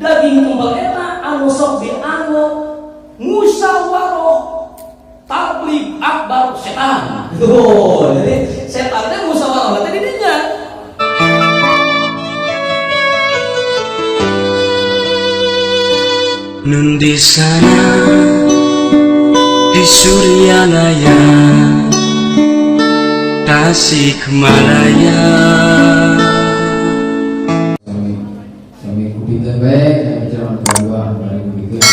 Daging tumpel eta anu sok dianggo musyawarah tabligh akbar setan. Tuh, jadi setan teh musyawarah teh di dinya. Nun di sana di Suryalaya Tasikmalaya. Sami sami kupinten bae kami ceramah kedua bari kupikeun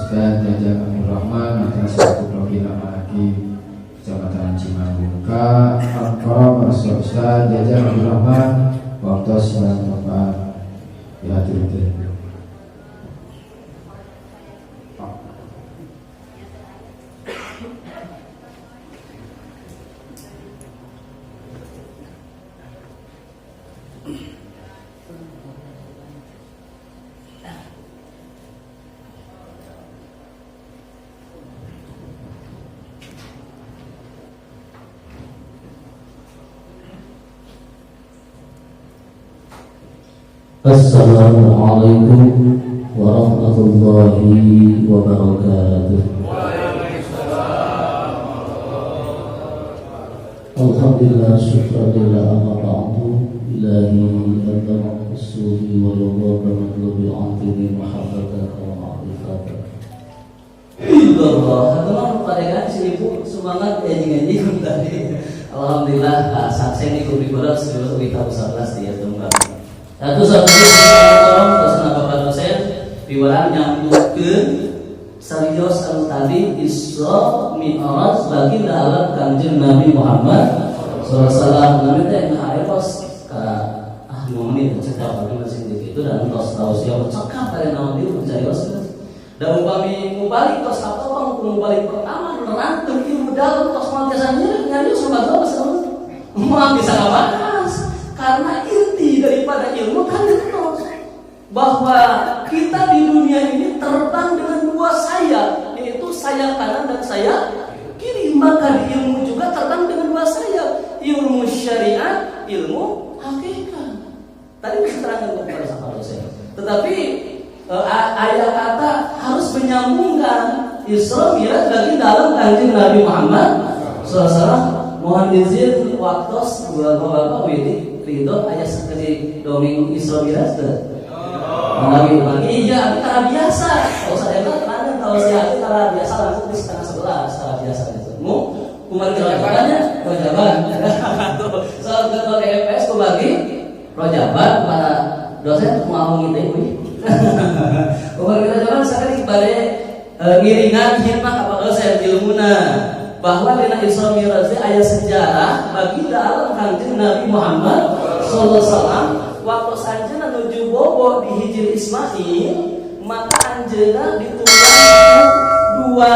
Ustaz Jajang Abdul Rahman matra selaku Profil Amalaki Kecamatan Cimanggung ka Angkoro Ustaz Jajang Abdul Rahman waktu sareng tempat dihaturkeun. Assalamualaikum warahmatullahi wabarakatuh. Alhamdulillah syukranillah amma ba'du. Ilahi anta maqsudi wa ridhaka matlubi a'tini mahabbataka wa ma'rifataka. Allah, teman pada si ibu semangat enjing-enjing tadi. Alhamdulillah, saksen ibu di barat sebelum tahun 11 dia tunggal. Satu satu tolong terus bapak dosen piwarang nyambungkeun sarios anu tadi Isra Mi'raj baginda alam Kangjeng Nabi Muhammad sallallahu alaihi wasallam. Nabi teh ngaharetos ka 2 menit cekap bagi masih itu dan tos tausiah cekap pada naon dieu carios. Dan upami mubalik tos apa bang mubalik pertama nerangkeun ilmu dalam tos moal tiasa nyarios sama bagus moal bisa ngabahas karena inti daripada ilmu kan terus bahwa kita di dunia ini terbang dengan dua sayap, yaitu sayap kanan dan sayap kiri. Maka di ilmu juga terbang dengan dua sayap, ilmu syariat, ilmu hakikat. Tadi bisa terangkan kepada sama dosen. Tetapi ayat kata harus menyambungkan Isra Mi'raj bagi dalam Kanjeng Nabi Muhammad sallallahu alaihi wasallam. Mohon izin waktu bapak-bapak widi ridho ayah sekali dongeng Isra Mi'raj teh. Lagi lagi iya, tapi biasa. Kalau saya mah terang kalau saya itu tara biasa langsung di 10:30 tara biasa gitu. Mu kumar rojabannya rojaban. Soal ketua TMPS ku bagi rojaban para dosen mau ngite kuy. Kumar rojaban sekali bade ngiringan khidmah ka Pak dosen ilmuna bahwa dina Isra Mi'raj aya sejarah bagi dalam Kangjeng Nabi Muhammad sallallahu alaihi wasallam. Waktu anjeunna nuju bobo di Hijir Ismail, maka anjeunna ditunggang dua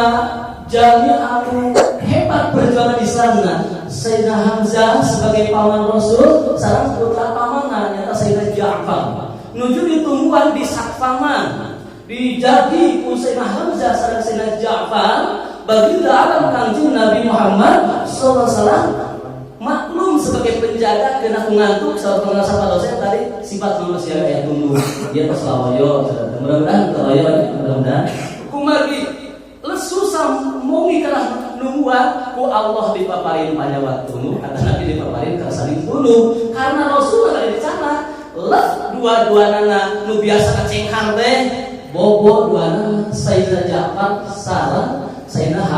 jalmi anu hebat perjuangan Islamna, Sayyidina Hamzah sebagai paman Rasul sareng putra pamanna nyata Sayyidina Ja'far. Nuju ditungguan di Sakfaman, dijagi ku Sayyidina Hamzah sareng Sayyidina Ja'far. Baginda alam Kangjeng Nabi Muhammad sallallahu alaihi wasallam maklum sebagai penjaga kena ngantuk. Salah pengasah Pak dosen tadi sifat manusia kayak tunggu dia pas lawoyo, mudah-mudahan lawoyo, mudah-mudahan kumargi lesu samongi kana nungguan ku Allah dipaparin pada waktu nu kata Nabi dipaparin ka saling tunduk karena Rasul ada di sana lef dua-dua nana nu biasa kacengkar teh bobo dua nana Sayyidina Ja'far sareng Sayyidina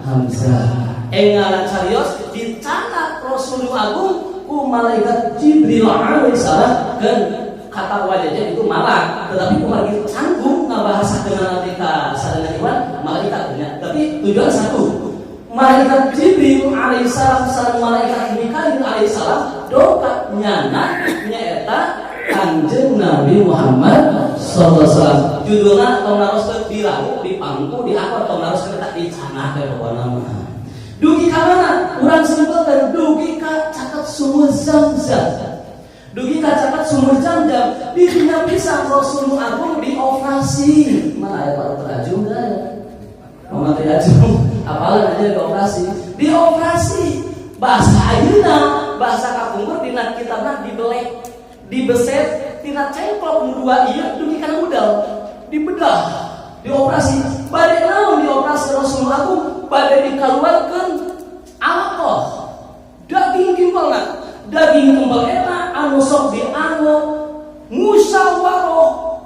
Hamzah. Enggal carios dicatat Rasul Agung ku malaikat Jibril alaihissalam kan kata wajahnya itu malak, tetapi kumargi canggung ngabahasa dengan nanti ka sadaya iwan malaikat nya, tapi tujuan satu. Malaikat Jibril alaihissalam sareng malaikat Mikail alaihissalam dongkap nyana nyaeta Kanjeng Nabi Muhammad sallallahu alaihi wasallam. Judulna tong naroskeun di lagu, di pangku, di apa tong naroskeun tak di canah we pokona mah. Dugi ka mana? Urang simpelkeun dugi ka caket sumur Zam-Zam. Dugi ka caket sumur Zam-Zam di dinya pisan Rasul Agung dioperasi. Mana aya Pak Dokter Ajung kan? Mama Teh Ajung, apalan aja dioperasi. Dioperasi. Bahasa ayeuna, bahasa kapungkur dina kitabna dibelek, dibeset. tina cengklok nu dua ieu dugi kana udel dibedah, dioperasi. Bade naon dioperasi Rasul Agung? Bade dikaluarkeun alaqah, daging kimpelna. Daging kimpel eta anu sok dianggo musyawarah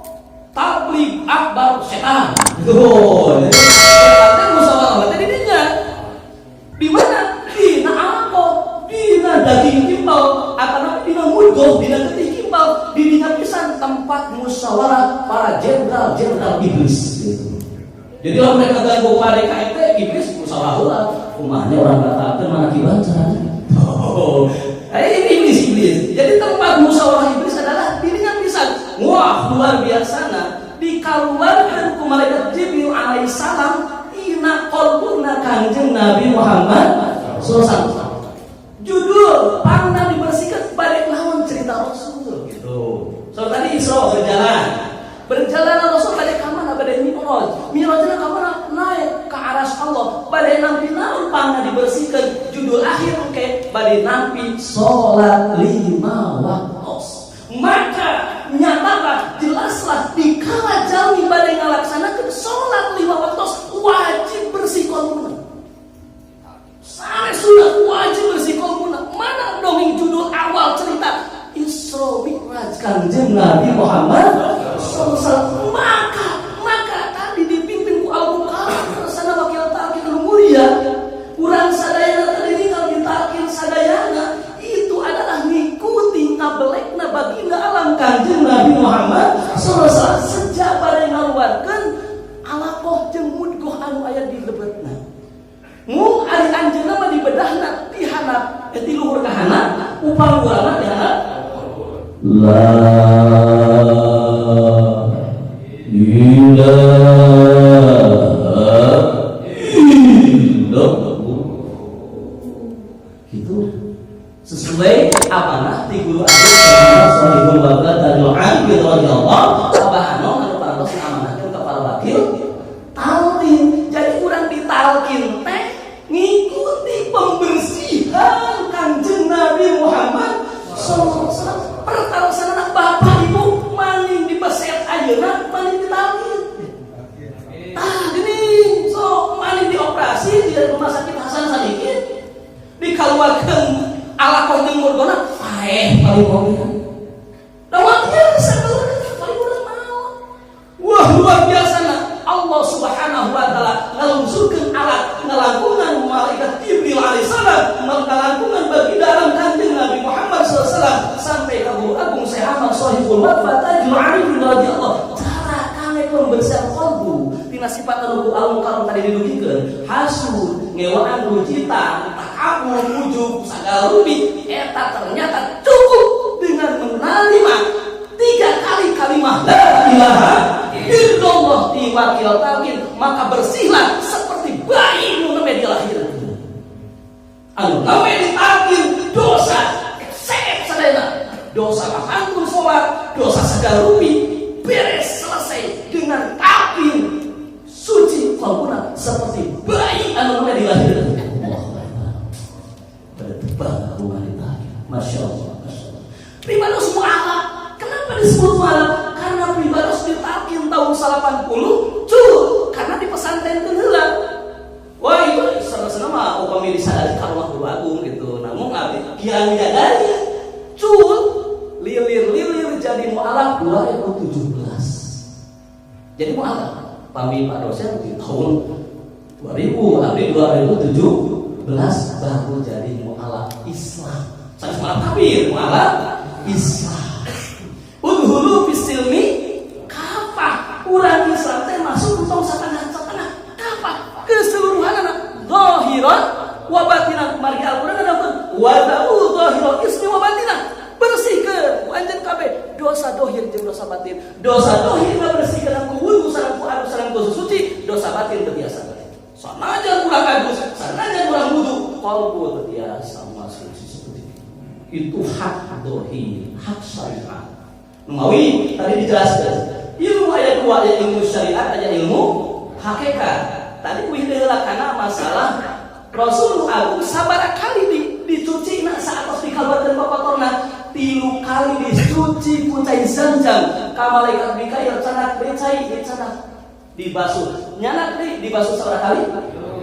tablig akbar setan. Tuh, jadi teh musyawarah teh di dinya. Di mana? Dina alaqah, dina daging kimpel, atau dina mudgoh, dina getih kimpel, di dinya pisan tempat musyawarah para jenderal-jenderal iblis gitu. Jadi kalau mereka ganggu pada KMT, iblis musyawarah heula. Kumahnya orang katakan mana kiban caranya. Oh, ini iblis iblis. Jadi tempat musyawarah iblis adalah dirinya pisan. Wah, luar biasa nah. Dikaluarkeun ku malaikat Jibril alaihissalam tina qalbuna Kanjeng Nabi Muhammad sallallahu. Judul pangna dibersihkan balik lawan cerita Rasul gitu. So tadi Isra berjalan. Berjalan Rasul balik ka mana? Bade Mi'raj. Mi'rajna ka mana? Naik ke aras Allah. Bade nampi naon pangna dibersihkan? Judul akhir oke, bade nampi salat lima waktu. Maka nyatalah, jelaslah dikala jalmi bade ngalaksanakeun salat lima waktu wajib bersih qalbuna. Sanes sunat wajib bersih qalbuna. Mana dongeng judul awal cerita Isra Mi'raj Kanjeng Nabi Muhammad sallallahu. Maka tadi dipimpin ku Al Mukarram sana wakil talqin anu mulia. Urang sadayana tadi kalau ditalqin sadayana itu adalah ngikuti ngabelekna baginda alam Kanjeng Nabi Muhammad sallallahu sejak bade ngaluarkeun alaqah jeung mudgoh anu aya di lebetna. Mung ari anjeunna mah dibedahna ti handap, ti luhur ka handap, upami urangna ti handap. La ilaha illallah. Gitu. Sesuai amanah di guru agung Shalihul Baghdad Tajul Abid radhiyallahu Abah Anom anu parantos ngamanahkeun ka para wakil talqin. Jadi urang ditalqin teh ngikuti pembersihan Kanjeng Nabi Muhammad sallallahu alaihi wasallam. Pertarosan bapak ibu maning dipeset ayeuna maning ditalqin. Tah gini, so maning dioperasi di rumah sakit Hasan Sadikin dikeluarkan alaqah jeung mudgohna paeh paling oge. Da biasa paling urang maot. Wah, luar biasa nah. Allah Subhanahu wa taala ngalungsurkeun alat ngalangkungan malaikat Jibril alaihissalam ngalangkungan bagi dalam Kanjeng Nabi Muhammad SAW sampai ke Guru Agung Syekh Ahmad Sahibul Wafa Tajul Arifin radhiyallahu cara kami pembersihan kalbu tina sifat anu ku al mukarram tadi didugikeun hasud, ngewaan, rujitan, takabur, ujub, sagala rupi eta ternyata cukup dengan menerima tiga kali kalimat la ilaha illallah di wakil talqin maka bersihlah seperti bayi nu nembe dilahirkeun anu nembe ditalqin dosa seep sadayana, dosa kahantun salat, dosa segala rupi beres selesai dengan talqin, suci qalbuna seperti bayi anu nembe dilahirkeun. Allah Akbar. Pada tebang wanita. Masya Allah. Masya Allah. Pribados mualaf. Kenapa disebut mualaf? Karena pribados ditalqin tahun 80 cul karena di pesantren heula. Wah, itu sana-sana mah upami disadari ka rumah guru agung gitu. Namun abdi kirang menyadari cul lilir-lilir jadi mualaf 2017. Jadi mualaf pami Pak dosen di tahun 2000, abdi 2017 baru jadi mualaf Islam. Sanes mualaf kafir, mualaf Islam. Udkhulu fissilmi kafah. Urang Islam teh masuk tong satengah-satengah, kafah keseluruhan anak zahiran wa batinan. Margi Al-Qur'an ada wa ta'u zahiral ismi wa batinan. Bersihkeun ku anjeun kabeh dosa dohir jeung dosa batin. Dosa dohir bersihkeun ku wudu sareng ku anu sareng ku suci, dosa batin teu biasa. Sanajan urang agus, sanajan urang wudu, kalbu teu biasa masuk suci seperti itu. Itu hak dohir, hak syariat. Numawi tadi dijelaskan ilmu ayat dua, ayat ilmu syariat, ayat ilmu hakikat. Tadi wih heula kana masalah Rasul Agung sabara kali di, dicuci na saat dikaluarkeun kotorna. 3 kali dicuci ku cai Zamzam ka malaikat Mikail, canak deui cai dicanak dibasuh, nyanak deui dibasuh. Sabaraha kali?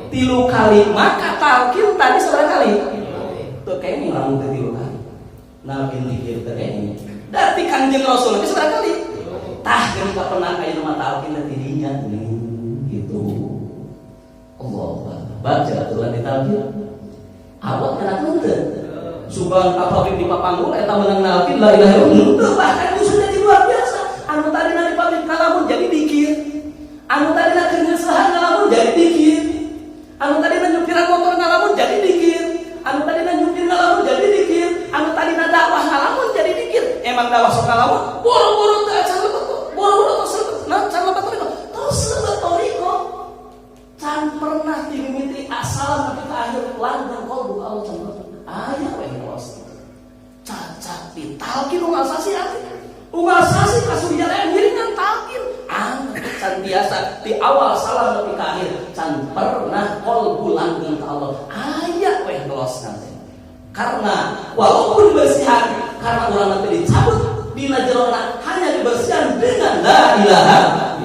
3 kali. Maka talqin tadi sabaraha kali? Tuh kayaknya lamun teh 3 kali nalkin dikir teh kayaknya dari Kanjeng Rasul tapi sabaraha kali? Tah, geus kapenang aya nu mah talqin teh tidinya gitu. Allah baca aturan ditalqin awak kena henteu subang apa di papanggul eta menang nalkin la ilaha illallah. Bahkan itu sudah di luar biasa. Anu tadi di pabrik ngalamun jadi dikir, anu tadi keur ngeusahan ngalamun jadi dikir, anu tadi nyupiran motor ngalamun jadi dikir, anu tadi nyupir ngalamun jadi dikir, anu tadi dakwah ngalamun jadi dikir. Emang dakwah sok ngalamun, boro-boro teu acan lebet, boro-boro tos lebet, nah can lebet toriko, tos lebet toriko can pernah dimimiti asalan tapi ke akhir langgeng kolbu Allah can pernah aya we ngelos cacat ditalkin unggal sasi atuh unggal sasi kasurya ngiringan talkin can biasa di awal salam nepi ka akhir can pernah kolbu langgeng ka Allah aya we ngelos nanti. Karena walaupun dibersihan, karena orang nanti dicabut dina jerona hanya dibersihan dengan la ilaha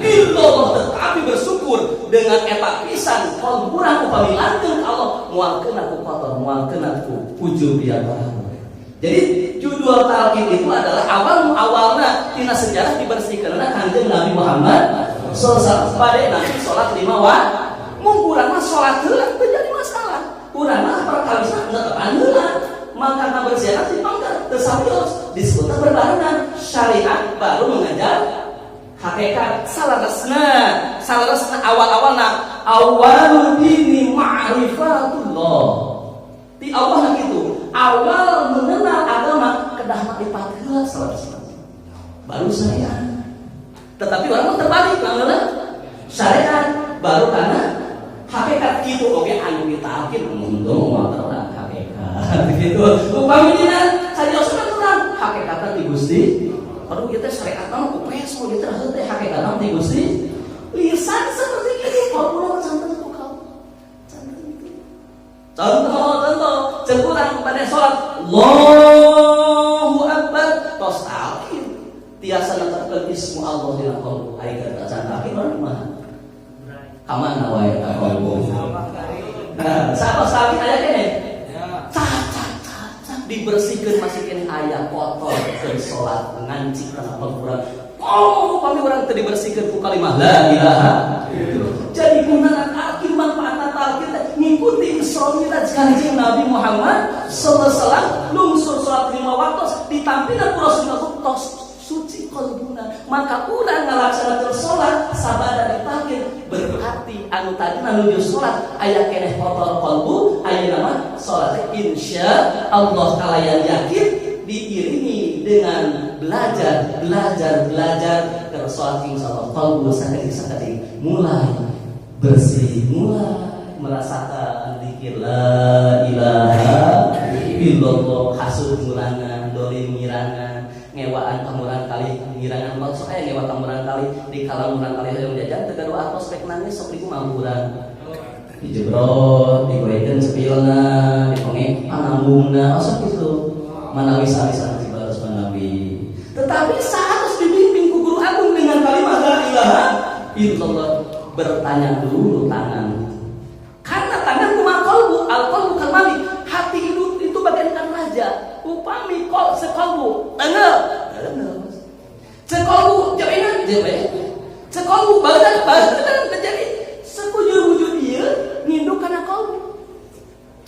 illallah, tetapi bersyukur dengan eta pisan kolbu urang upami langgeng ka Allah moal kena ku kotor, moal kena ku ujub ya. Jadi judul talqin itu adalah awal awalnya tina sejarah dibersihkan karena Kanjeng Nabi Muhammad SAW pada nanti sholat 5 waktu. Mun urang mah sholat heula teu jadi masalah. Urang mah perkawisna netepan heula. Maka ngabersihan di pangkat teu sawios disebutna berbarengan syariat baru mengajar hakikat. Salaresna salaresna awal-awalna awalul dini ma'rifatullah di Allah gitu. Awal mengenal agama kedah makrifat heula salaresna baru syariat. Tetapi orang mah terbalik lah, syariat baru karena hakikat gitu. Oke, anu ditalkin untung moal terang hakikat gitu. Upami dina cariosna terang hakikatna ti Gusti. Aduh, kita syariat mah ku peso gitu teh hakikatna ti Gusti. Lisan seperti itu kalau santen ku kau. Contoh, contoh, cek urang pada sholat Allahu Akbar tos talqin tiasa netepkeun ismu Allah dina qalbu. Ari keur can talqin urang mah kamana wae ka qalbu. Nah, satos talqin aya keneh cacat cacat dibersihkeun masih keneh aya kotor keur salat ngancik kana pangkurang. Oh, upami urang teu dibersihkeun ku kalimah la ilaha. Jadi gunana talqin, manfaatna talqin teh ngikuti Isra Mi'raj Kanjeng Nabi Muhammad sallallahu alaihi wasallam, lungsur salat 5 waktu ditampilkan ku Rasulullah tos suci kalbuna. Maka urang ngalaksanakeun salat sabada ditalkin berarti anu tadi nuju salat aya keneh kotor kalbu, ayeuna mah salat insya Allah kalayan yakin diiringi dengan belajar, belajar, belajar ke salat insya Allah kalbu sakedik sakedik mulai bersih, mulai merasakan zikir la ilaha illallah, hasud ngurangan, dolim ngirangan, ngewaan ka murangkalih ngirangan. Maksud aya ngewa ka murangkalih di kalang murangkalih hoyong jajan teu gaduh artos rek nangis sok dikumaha urang dijebrot digoekeun cepilna dipengek panambungna osok gitu manawi salisan dibalas manawi. Tetapi saat harus dibimbing ku guru agung dengan kalimat la ilaha illallah, bertanya dulu tangan, karena tangan kumaha kalbu al qalbu kal malik, hati itu bagaikan raja. Upami kol sekalbu tengel sekalbu jauhinan jauh sekalbu badan badan terjadi sekujur wujud ieu nginduk kana kalbu.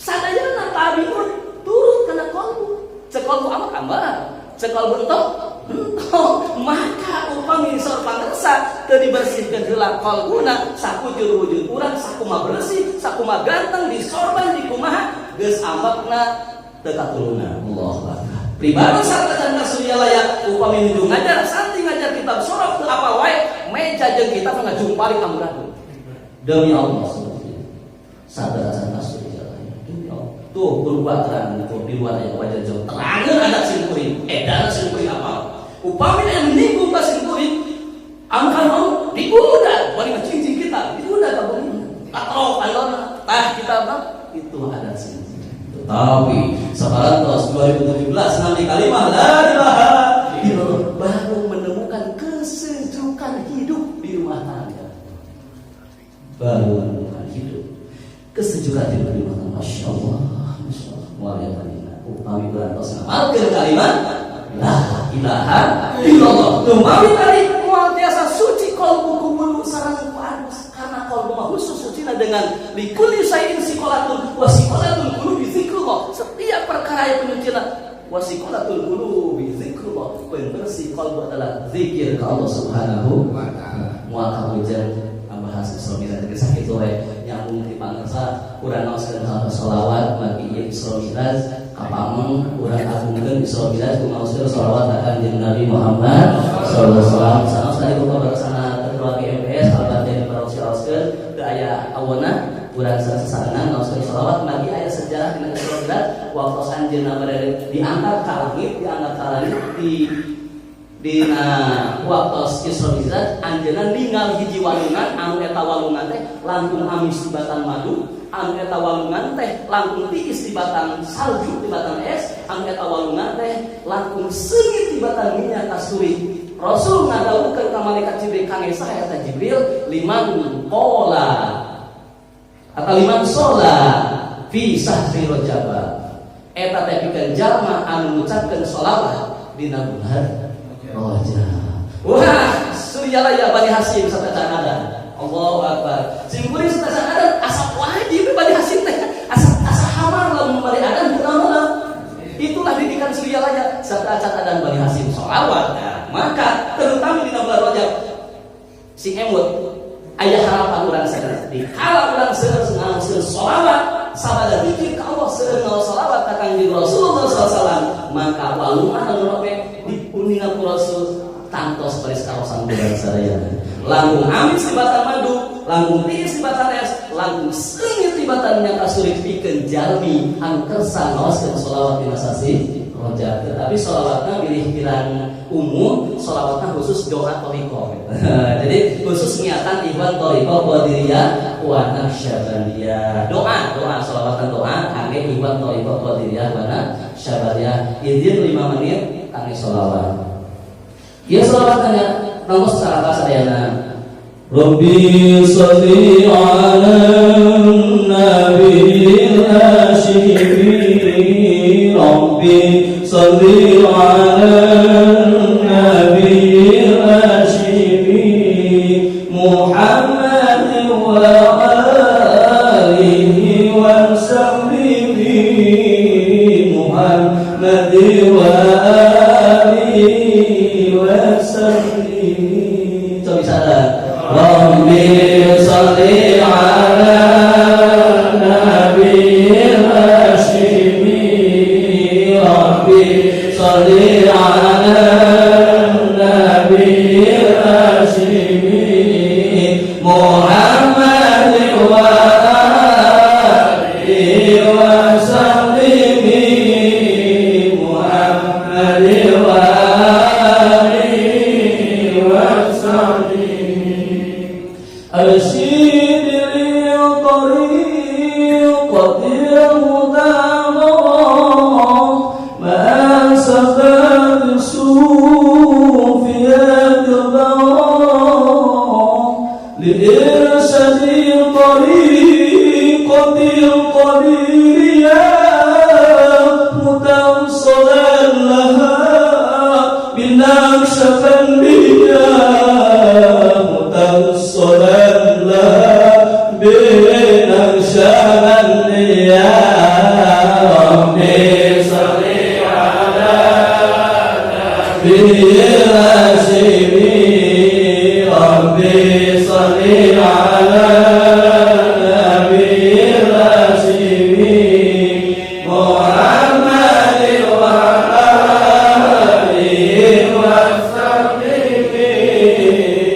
Sadayana tabiun turut kana kalbu. Sekalbu amat amat, sekalbu entok entok. Maka upami saur pangersa teu dibersihkeun heula kalbuna, sakujur wujud urang sakumaha bersih, sakumaha ganteng, disorban dikumaha geus ambekna teu katulungan. Allahu akbar. Pribadi sarta can suryalaya upami nuju ngajar santi ngajar kitab sorok teu apa wae meja jeung kitab ngajumpalik amburadul. Demi Allah sadar can suryalaya, demi Allah. Tuh berubah terang itu di luar ya wajah jauh terangan adat simkuring edan simkuring apa upami yang menyinggung ka simkuring anu kan mau diudah bari ngecincing kita diudah ka bumi katrok alona tah kita mah itu adat simkuring. Tetapi Saparantos 2017 nami kalimah la ilaha illallah, baru menemukan kesejukan hidup di rumah tangga. Baru menemukan hidup kesejukan hidup di rumah tangga. Masya Allah, Masya Allah. Mual ya upami berantos ngamalkeun kalimat la ilaha illallah. Numawi tadi moal tiasa suci kolbu ku bulu sareng ku alus, karena kolbu mah khusus sucina dengan likulli syai'in siqalatun wa siqalatul qulubi zikrullah. Setiap perkara yang penyucian, wa siqalatul qulubi zikrullah. Pembersih kolbu adalah zikir ke Allah Subhanahu wa taala. Moal kahujang bahas Isra Mi'raj ge sakitu we, nyambung ti pangersa. Urang ngaoskeun hal sholawat bagi ieu Isra Mi'raj kapameng, urang agungkeun Isra Mi'raj ku ngaoskeun sholawat ka Kanjeng Nabi Muhammad sallallahu alaihi wasallam. Sanaos tadi ku kabarsana ketua GMPS Al-Badani Barok aoskeun teu aya awona, urang sasarengan ngaoskeun sholawat. Bagi aya sejarah dina Isra Mi'raj, waktu anjeunna berada diangkat ka langit, diangkat ka langit, di dina waktu Isra Mi'raj anjeunna ninggal hiji walungan anu eta walungan teh langkung amis tibatan madu, anu eta walungan teh langkung tiis tibatan salju, tibatan es, anu eta walungan teh langkung seungit tibatan minyak kasturi. Rasul ngadawuhkeun ka malaikat Jibril, kangge saha eta, Jibril? Liman qola atau liman shola fi sahri Rajab, eta teh pikeun jalma anu ngucapkeun sholawat dina bulan Rajab. Wah, Suryalaya Bani Hasyim satacan adan. Allahu Akbar. Simkuring satacan adan asa wajib Bani Hasyim teh. Asa asa hamar lamun bari adan kunaon. Itulah didikan Suryalaya, satacan adan Bani Hasyim sholawat. Nah, maka terutama dina bulan Rajab sing emut aya harapan urang sadaya. Di kala urang seueur ngaoskeun sholawat, sabada zikir ka Allah, seueur ngaos sholawat ka Kanjeng Rasulullah SAW, maka walungan anu robe diuninga ku Rasul tangtos baris kawasan urang sadaya. Langkung amis tibatan madu, langkung tiis tibatan es, langkung seungit tibatan minyak kasturi pikeun jalmi anu kersa ngaoskeun sholawat dina sasih Rajab. Tetapi sholawatnya pilih pirang umum, sholawatnya khusus doa thoriqoh. Jadi khusus niatan ikhwan thoriqoh Qadiriyah wa Naqsyabandiyah. Doa, doa, sholawatan doa kangge ikhwan thoriqoh Qadiriyah wa Naqsyabandiyah. Izin 5 menit kangge sholawat. Ieu sholawatnya nomor secara sadayana. Rabbi salli ala Nabi al-Hashimi, Rabbi salli ala Nabi al-Hashimi, Muhammad wa alihi wa sahbihi, Muhammad wa alihi wa sahbihi. Coba bisa ada. Rabbi salli ala Nabi al-Hashimi, Rabbi salli ala Nabi al-Hashimi, Muhammad wa alihi wa sahbihi, Muhammad wa alihi wa sahbihi. أرشد لي طريقة الهدى ما سفاد الصوفيات البراء لإرشاد طريقة القديرية متوصلا لها بالنقشبندية.